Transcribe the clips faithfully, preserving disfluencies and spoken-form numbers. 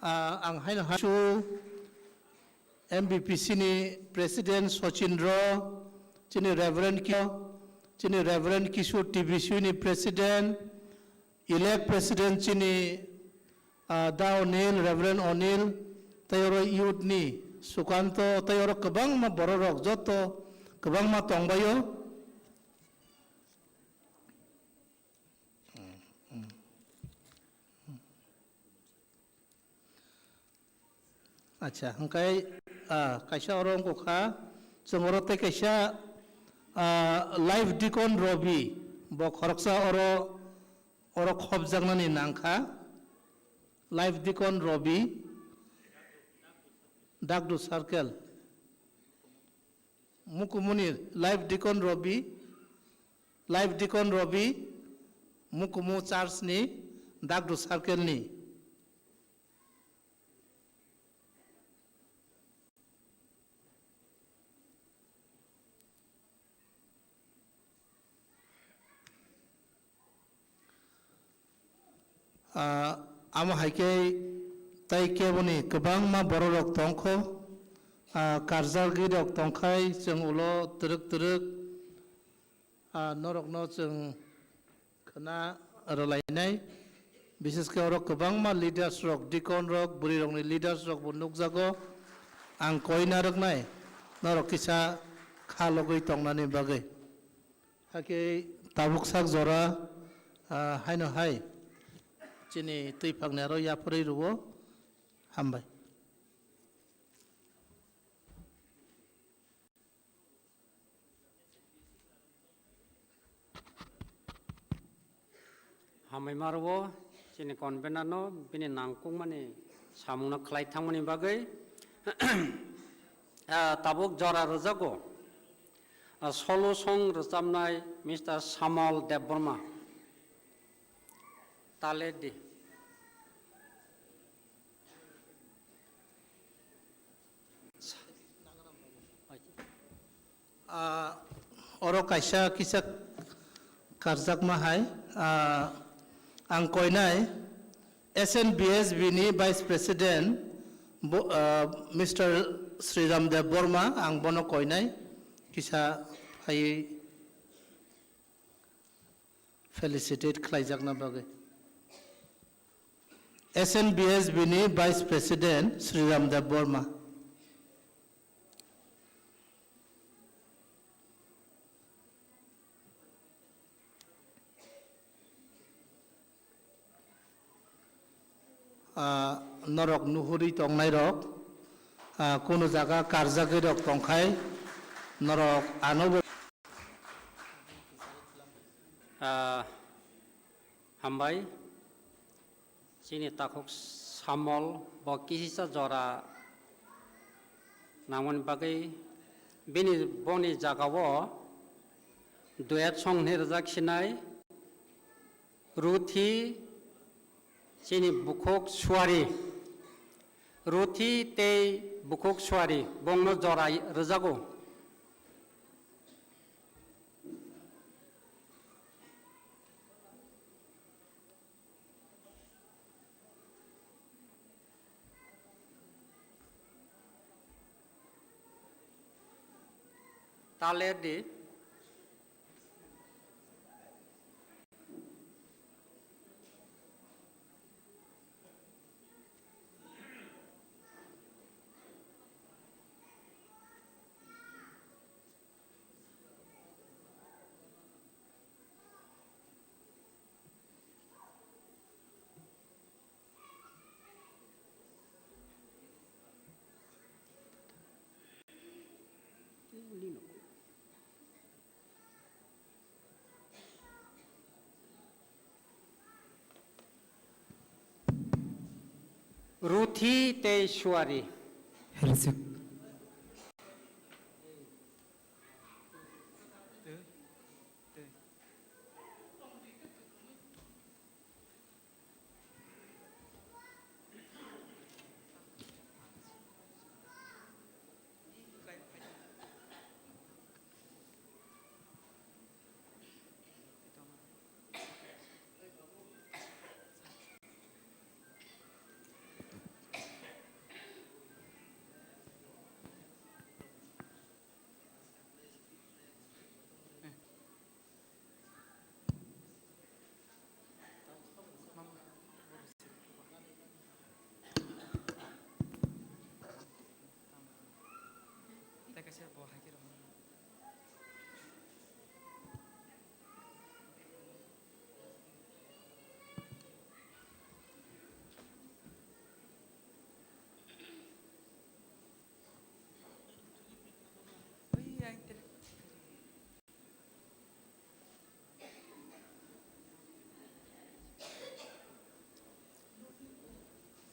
Ah, ang haino ha-, su M B P C ni President Sachin Ro, chini Reverend Ki-, chini Reverend Kishore T B C ni President, elect President chini, ah, Da Onil, Reverend Onil, tei oro youth ni Sukanto, tei oro kwbangma bororok joto kwbangma tongbaio. Acha, hwnkhe, ah, kaisa oro wngkha, chwng oro tei kaisa, ah, Life Deacon Robi, bo khoroksa oro, oro khopjaknani nangkha, Life Deacon Robi, Dakdu Circle. Mukumuni Life Deacon Robi, Life Deacon Robi, Mukumu Church ni Dakdu Circle ni. Ah, amo hai khe tei keboni kwbangma bororok tongkho, ah, karjagwirok tongkhai chwng ulo twrwk twrwk, ah, norokno chwng khna rwlainai. Bishesh khe oro kwbangma leaders rok, deacon rok, bwrwi rokni leaders rok bo nukjago. Ang koi narwknai norok kisa kha logwi tongnani bagwi. Hakhe tabuk sak jora, ah, haino hai chini twi phangni aro yapharwi rwo. Hambai. Hambai ma rwo chini convener no bini nangkukmani samungno khlai thangmani bagwi. Ah, tabuk jora rwjago. Ah, solo song rwchapnai Mister Samal Debbarma. Taledi. Ah, oro kaisa kisa karjakma hai, ah, ang koinai S N B S B ni Vice President bo, ah, Mister Sriram Dev Borma, ang bono koinai kisa phaiwi felicitate khlaijakna bagwi. S N B S B ni Vice President Sriram Dev Borma. Ah, norok nuhuri tongnairok, ah, kunu jaga karjagwirok tongkhai, norok ano bo. Ah, hambai, chini takhuk Samol bo kisisa jora nangmani bagwi bini boni jagao duet song hinwi rwjak sinai. Ruthi chini bukhuk suari, Ruthi tei bukhuk suari bongno jora rwjago. Taler di. Ruthi tei suari. Helisik.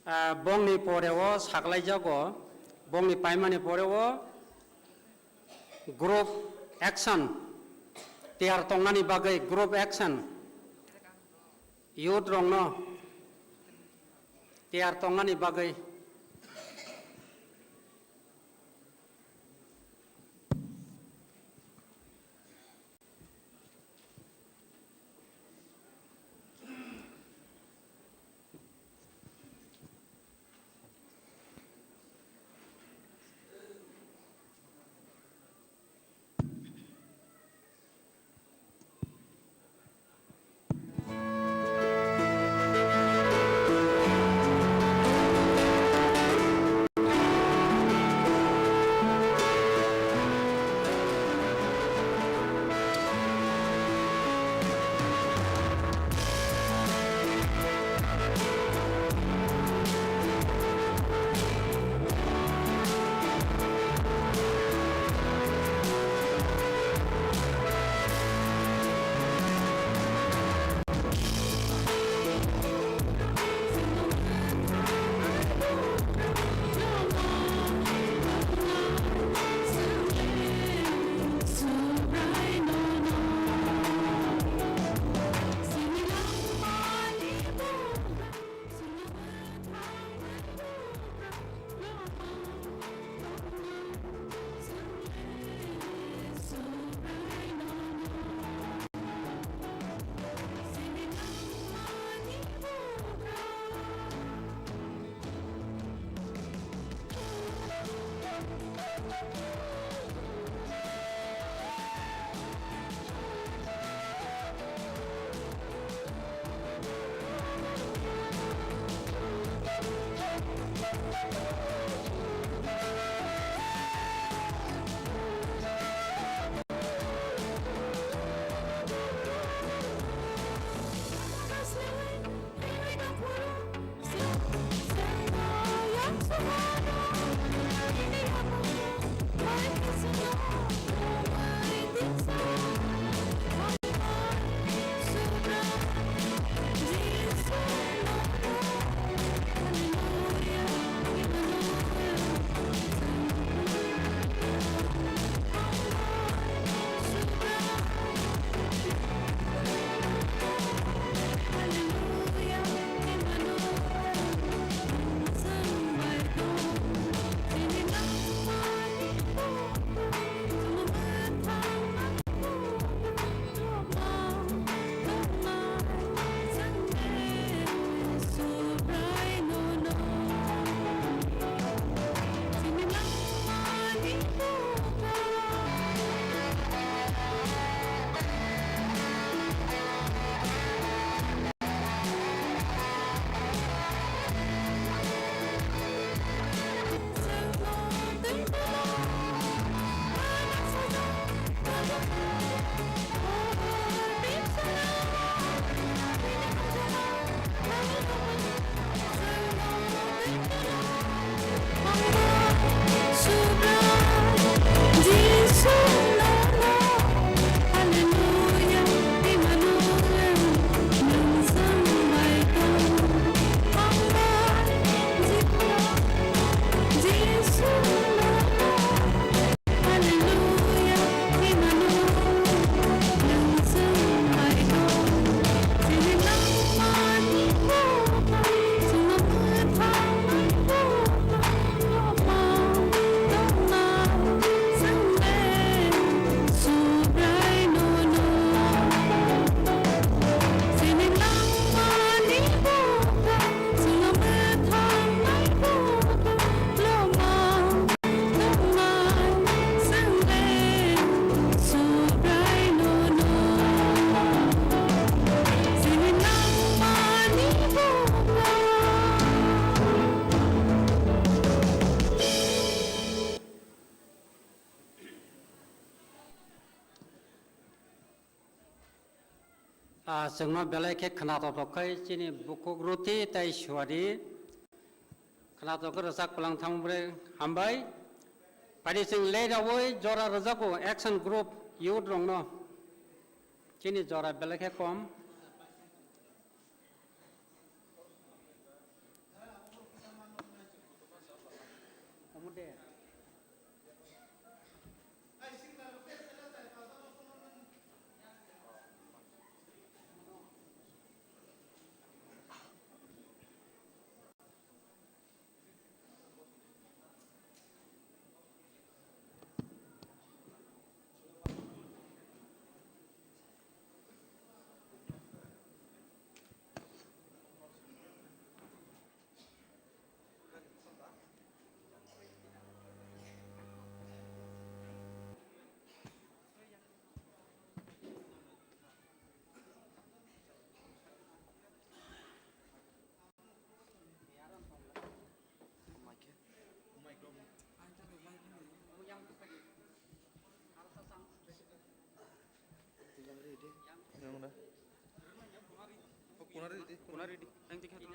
Ah, bongni pore o saklaijago, bongni paimani pore o group action, tiyar tongnani bagwi group action, youth rokno tiyar tongnani bagwi. Ah, chwngno belai khe khwnatok tok khai chini bukhuk Ruti tei Suari. Khwnatok khe rwchak kwlang thang bre hambai. Phaidi chwng late rwui jora rwjago action group youth rokno. Chini jora belai khe kom. Kunari di. Kunari di. Kunari di.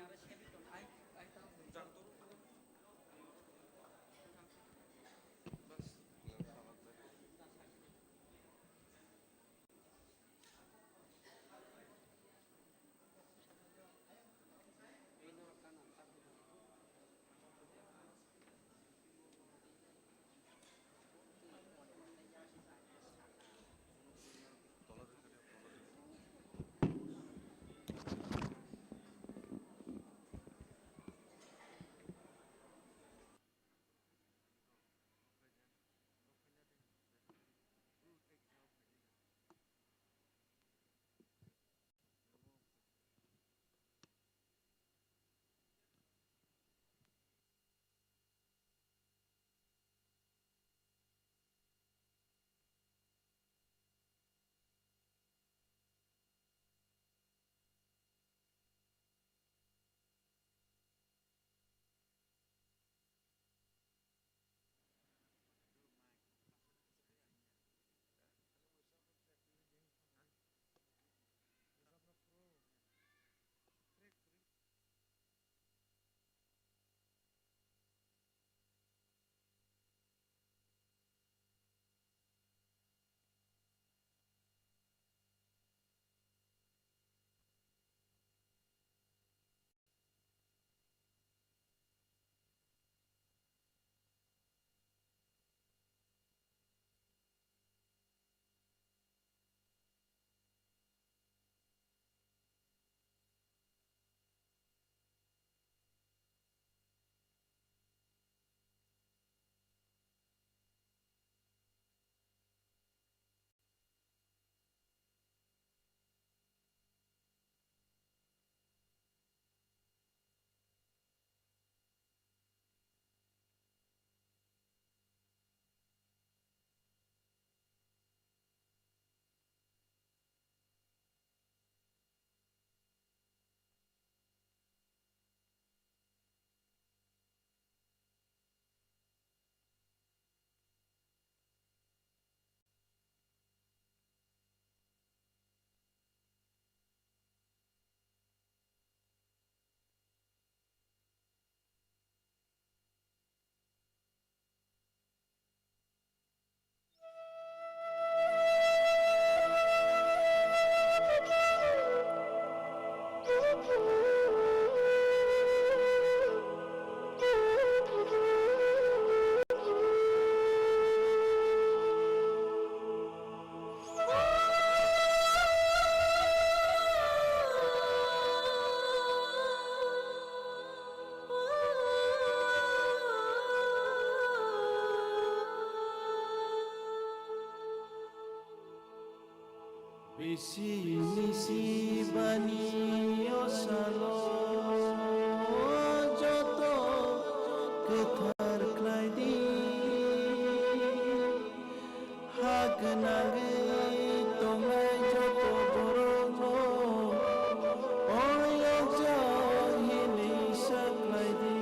Bisi nisi bani o salo joto kwthar khlai di. Ha gwnangwi tongnai joto borokno o yakjak hinwi sa khlai di.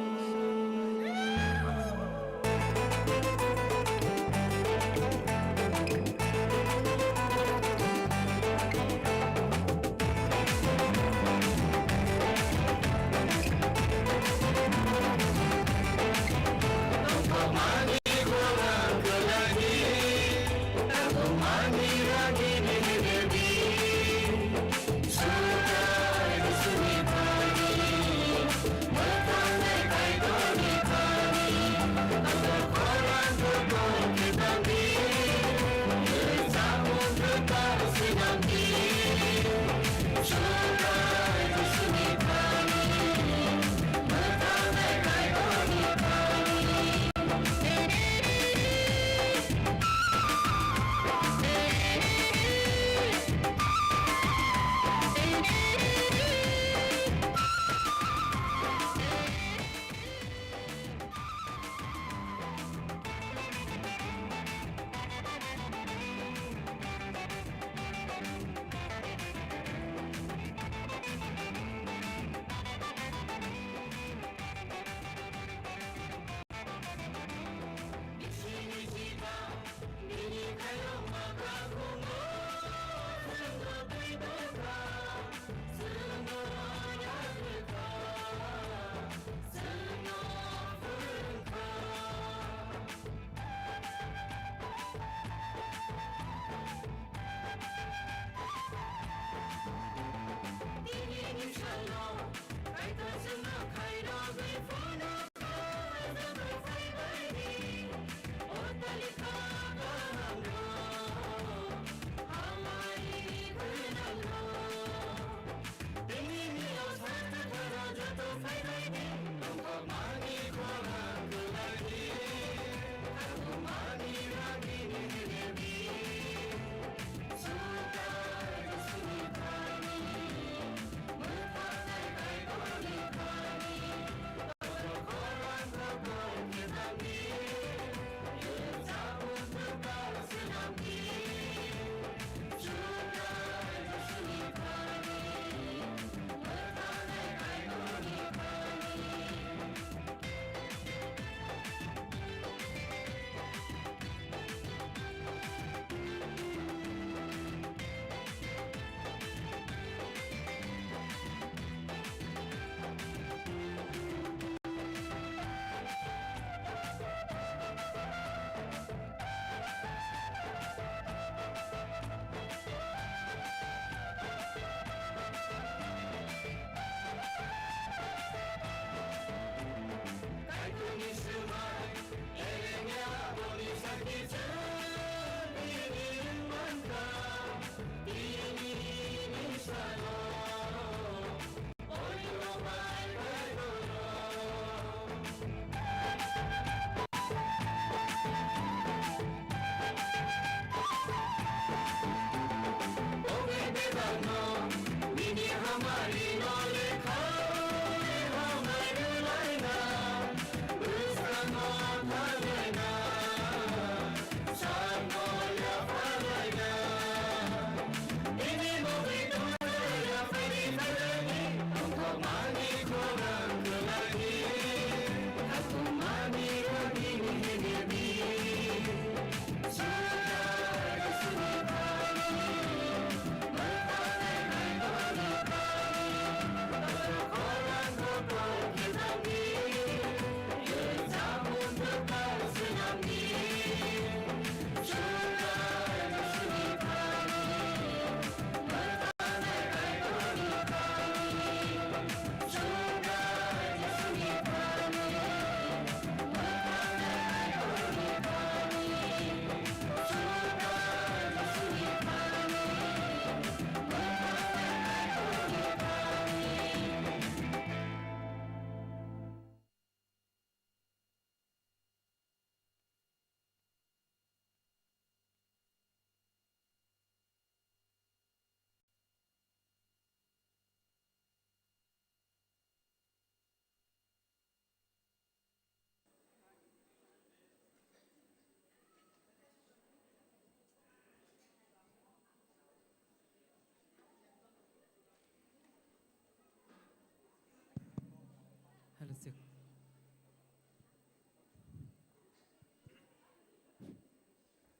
Hello, check.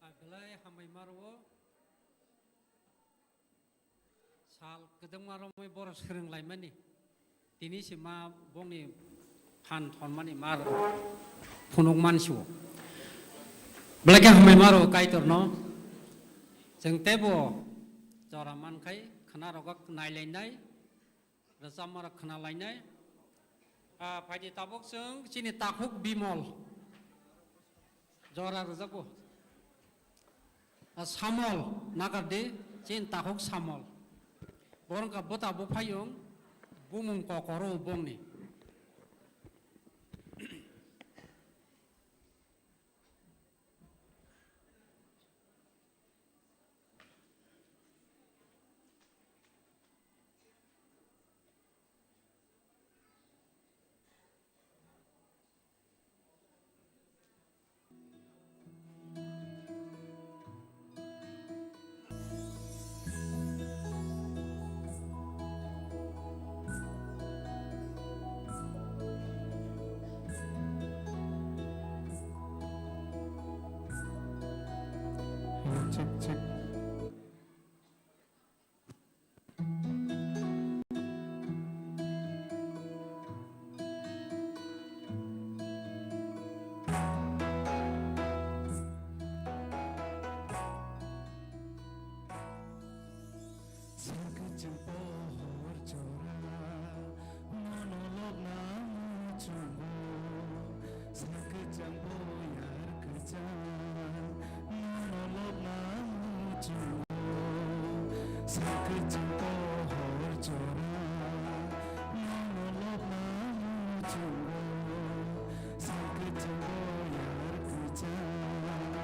A belai hambai maro. Sal kwdwngma romwi borok swrwng laimani. Tini se ma bongni phan thonmani mar phunuk mansiwo. Belai khe hambai maro Kaitorno. Chwng teibo jora mankhai khna rogo nailainai. Rwchapmarok khna lainai. Ah, phaidi tabuk chwng chini takhuk Bimol. Jora rwjakgo. Ah, Samol nagardi, chini takhuk Samol. Borok wngkha bwta buphayung, bumung kokoro bongni. Check, check. Kwchwng pohor jora, nono lobna muchungo. Sal kwchwng boyar kwchang,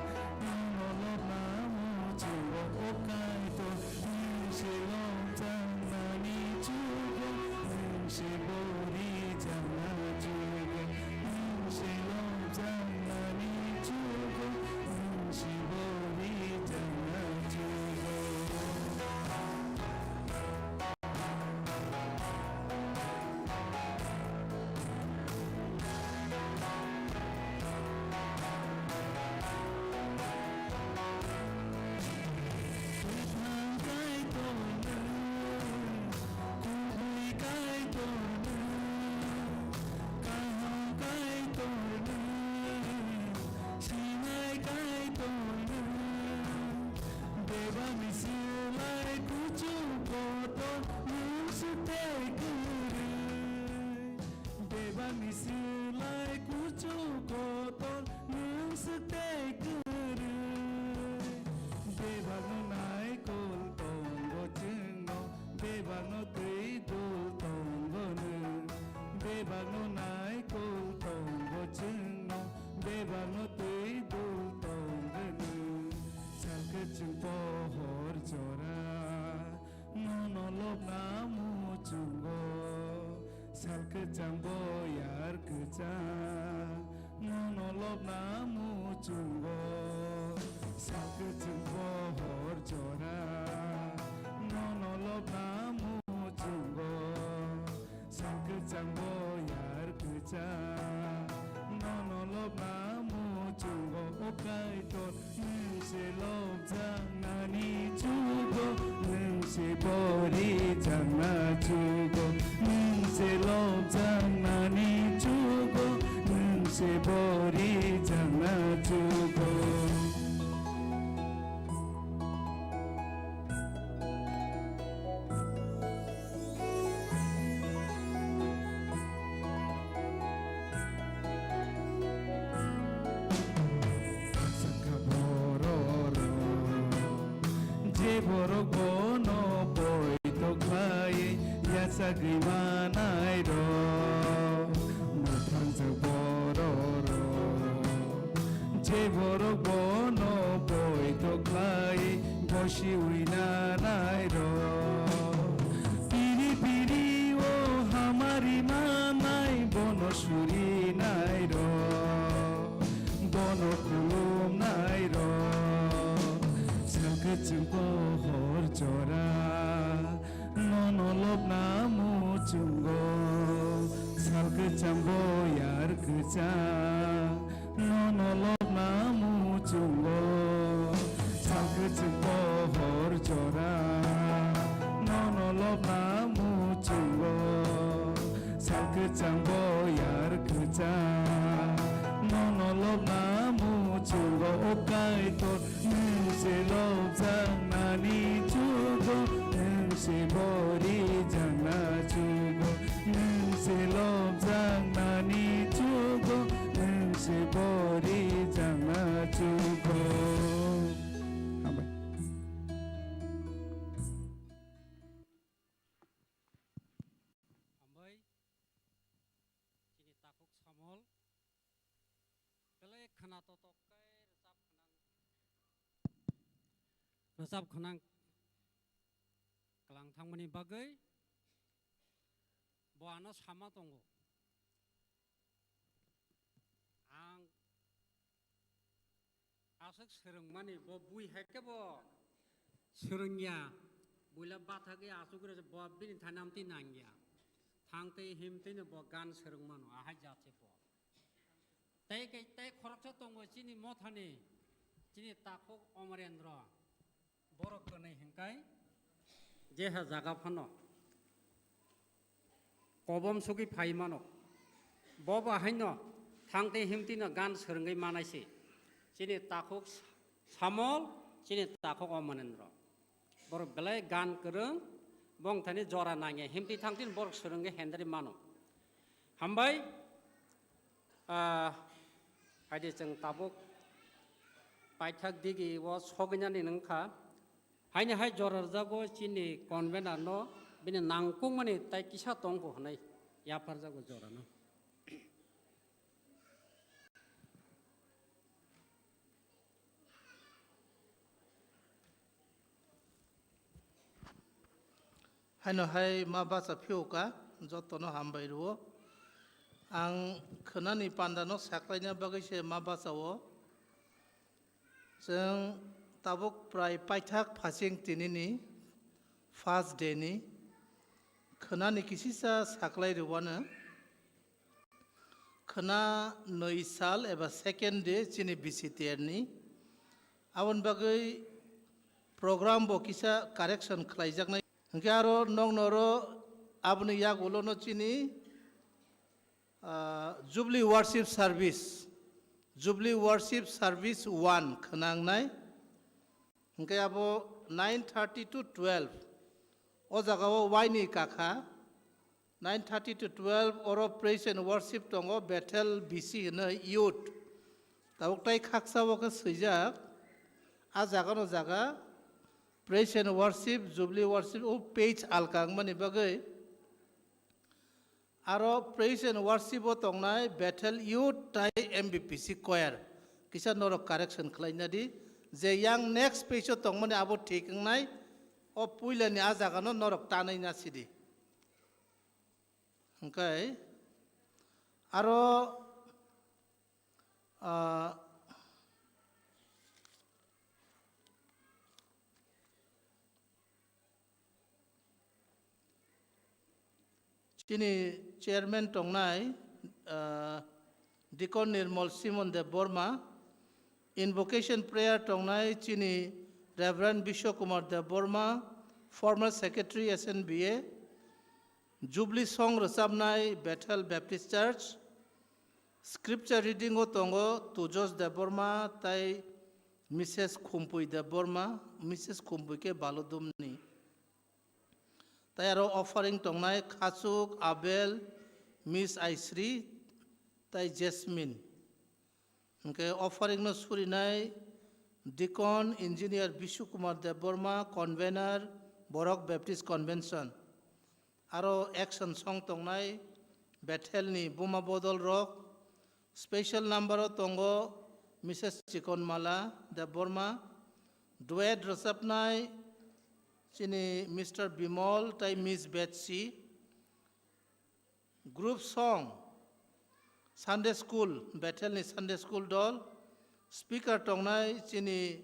nono lobna muchungo. O Kaitor, nwng se lobjaknani chugo, nwng se bori jakna chugo. Nwng se lobjaknani chugo, nwng se bori jakna chugo. Kwthang Kaitor nwng, kubui Kaitor nwng, kaham Kaitor nwng, sinai Kaitor nwng, bebakni slai kuchuk kotor nwng swk tei kwrwi. Bebakni slai kuchuk kotor nwng swk tei kwrwi. Bebakno naikol tongo chwngno, bebakno twi dul tongo nwng. Bebakno naikol tongo chwngno, bebakno twi dul tongo nwng. Sal kwchwng pohor jora, nono lobna muchungo. Sal kwchang boyar kwchang, nono lobna muchungo. Sal kwchwng pohor jora, nono lobna muchungo. Sal kwchang boyar kwchang, nono lobna muchungo. O Kaitor, nwng se lobjaknani chugo, nwng se bori jakna chugo. Nwng se lobjaknani chugo, nwng se bori jakna chugo. Saka bororok, je borok bono poito khlai yachagwi manairok, mwthangjak bororok. Je borok bono poito khlai, bosiwi nanairok. Piri piri o hamari manai, bono surinairok, bono khulumnairok. Sal kwchwng pohor jora, nono lobna muchungo. Sal kwchang boyar kwchang, nono lobna muchungo. Sal kwchwng pohor jora, nono lobna muchungo. Sal kwchang boyar kwchang, nono lobna muchungo. O Kaitor, nwng se lobjaknani chugo, nwng se bori jakna chugo. Nwng se lobjaknani chugo, nwng se bori jakna chugo. Hambai. Hambai, chini takhuk Samol, belai khna totok khe rwchap khnang, rwchap khnang kwlang thangmani bagwi bo ano sama tongo. Ang aswk swrwngmani, bo bui hai khe bo swrwngya, buila bathagwi aswk rw bo bini thani amtwi nangya. Thangtwi himtwino bo gan swrwngmano, ahai jat se bo. Tei khe, tei khoroksa tongo chini mothani, chini takhuk Omorendrao. Borok kwnwi hwnkhai jeha jaga phano kobom sugwi phai mano. Bo bo haino thangtwi himtwino gan swrwngwi manai se. Chini takhuk Samol, chini takhuk Omonendro. Borok belai gan kwrwng, bongthani jora nangya himtwi thangtwino borok swrwngwi hendri mano. Hambai, ah, haidi chwng tabuk paithak digi o sogwinani wngkha. Haini hai jora rwjago chini convener no bini nangkukmani tai kisa tongkho hwnwi yapharjago jora no. Haino hai ma bacha phiuka, jotono hambai rwo. Ang khwnani pandano saklaina bagwi se ma bachao. Chwng tabuk prai paithak phasing tinini first day ni khwnani kisisa saklai rwano. Khwna nwi sal eba second day chini B C T R ni. Aboni bagwi program bo kisa correction khlaijaknai. Hwnkhe aro nokno oro aboni yagulono chini, ah, Jubilee Worship Service, Jubilee Worship Service one khwnangnai. Hwnkhe abo nine thirty to twelve. O jagao waini kakha. Nine thirty to twelve oro praise and worship tongo, Bethel B C hino youth. Tabuk tai khaksa o khe swijak, a jaga no jaga praise and worship, jubilee worship, o page alka wngmani bagwi. Aro praise and worship o tongnai Bethel youth tai M B P C choir. Kisa norok correction khlaina di, je yang next page o tongmani abo thik wngnai, o puilani a jaga no norok tanwi na sidi. Hwnkhe aro, ah, chini chairman tongnai, ah, Deacon Nirmal Simon Debbarma, invocation prayer tongnai chini Reverend Biswa Kumar Debbarma, former secretary S N B A, Jubilee song rwchapnai Bethel Baptist Church, scripture reading o tongo Tujos Debbarma tai Missus Khumpui Debbarma, Missus Khumpui khe Baludumni. Tai aro offering tongnai Khachuk, Abel, Miss Aisri, tai Jasmine. Hwnkhe offering no surinai Deacon Engineer Bishu Kumar Debbarma, Convener, Borok Baptist Convention. Aro action song tongnai Bethel ni buma bodol rok. Special number o tongo Missus Chikonmala Debbarma. Duet rwchapnai chini Mister Bimol tai Miss Betsy. Group song, Sunday School, Bethel ni Sunday School dol, speaker tongnai chini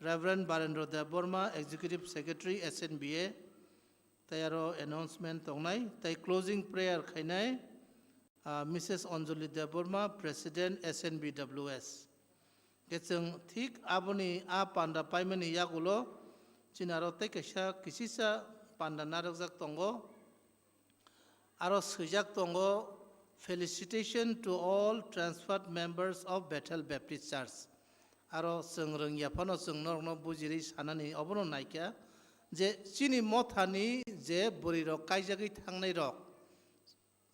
Reverend Barendra Debbarma, Executive Secretary S N B A, tai aro announcement tongnai, tai closing prayer khainai, ah, Missus Anjali Debbarma, President S N B W S. Khe chwng thik aboni a panda paimani yagulo chini aro tei kaisa kisisa panda narwkjak tongo. Aro swijak tongo, "Felicitation to all transferred members of Bethel Baptist Church." Aro chwng rwngya phano chwng norokno bujirwi sanani obono naikha je chini mothani je bwrwi rok kaijagwi thangnai rok,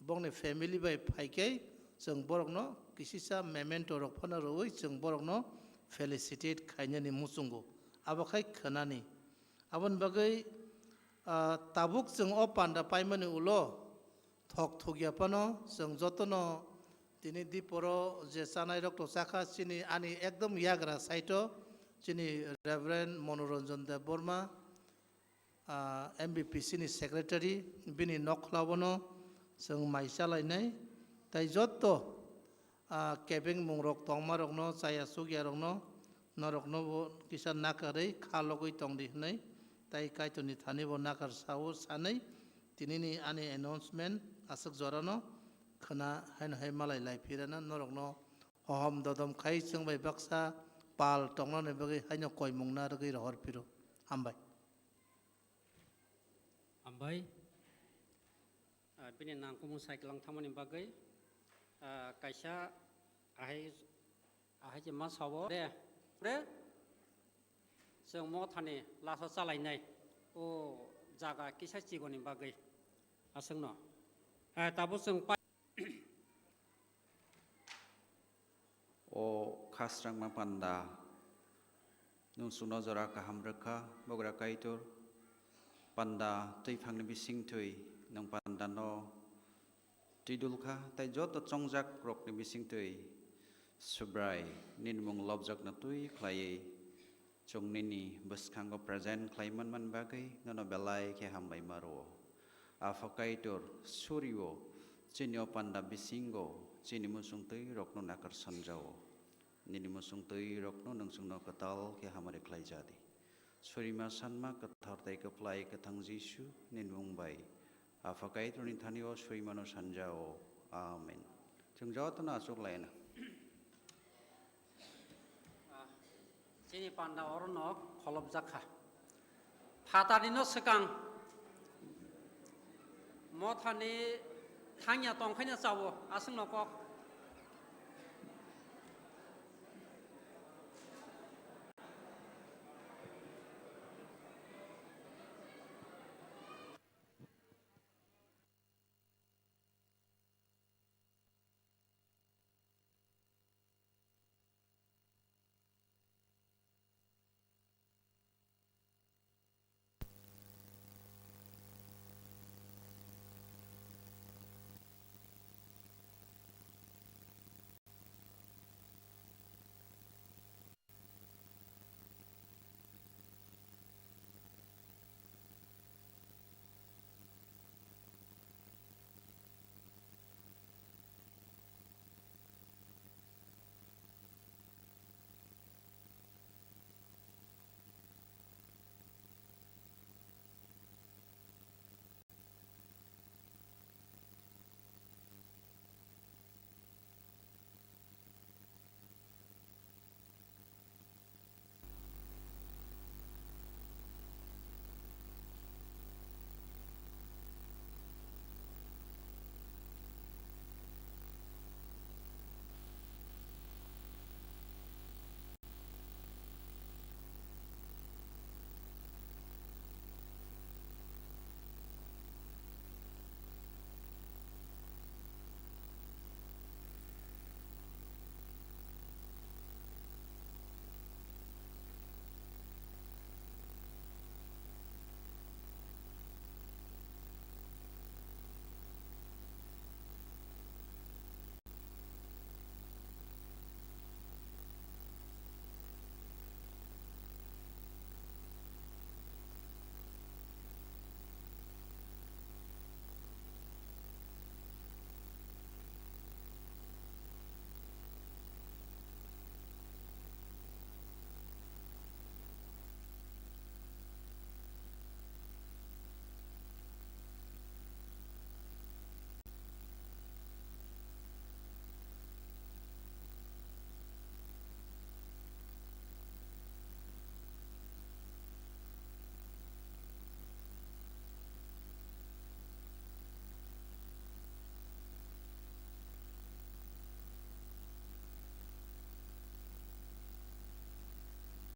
bongni family bai phaikhai chwng borokno kisisa memento rok phano rwui chwng borokno felicitate khainani muchungo. Abo khai khwnani. Aboni bagwi, ah, tabuk chwng o panda paimani ulo thok thukya phano chwng jotono tini diporo je chanai rok to chakha chini ani ekdom yagra side o chini Reverend Manoranjan Debbarma, ah, M B P C ni secretary, bini nokhla bono chwng mai chalainai, tai jotto, ah, kebeng mungrok tongmarokno, chaya chukyarokno, norokno bo kisa nakarwi kha logwi tongdi hwnwi, tai Kaitorni thani bo nakar sao sanwi, tinini ani announcement aswk jorano khwna haino hai malai lai phirana norokno hohom dodom khai chwng bai baksa pal tongnani bagwi haino koimung na rwgwi rohor phiro. Hambai. Hambai. Ah, bini nangkukmung cycle wng thangmani bagwi, ah, kaisa ahai, ahai je ma sao de, de, chwng mothani lasa chalainai, o jaga kisa chigoni bagwi aswkno. Ah, tabuk chwng pa- O khasrangma panda Nwng chwngno jora kaham rwkha, Bugra Kaitor. Panda twiphangni bisingtwi nwng pandano twidulkha, tei joto chongjakrokni bisingtwi Subrai nini mung lobjakno twi khlaiwi chwng nini bwskango present khlai manmani bagwi nono belai khe hambai ma rwo. Apha Kaitor, surio chini o panda bisingo chini muchungtwi rokno nakar sanjao. Nini muchungtwi rokno nwng chwngno kwtal khe hamari khlai ja di. Surima sanma kwthar tei kwplai kwthang Jisu nini mung bai Apha Kaitorni thani o surimano sanjao. Amen. Chwng jotono achuk laina. Chini panda orono kholopjak kha. Phatarnino swkang mothani thangya tongkhaina chao, aswkno kok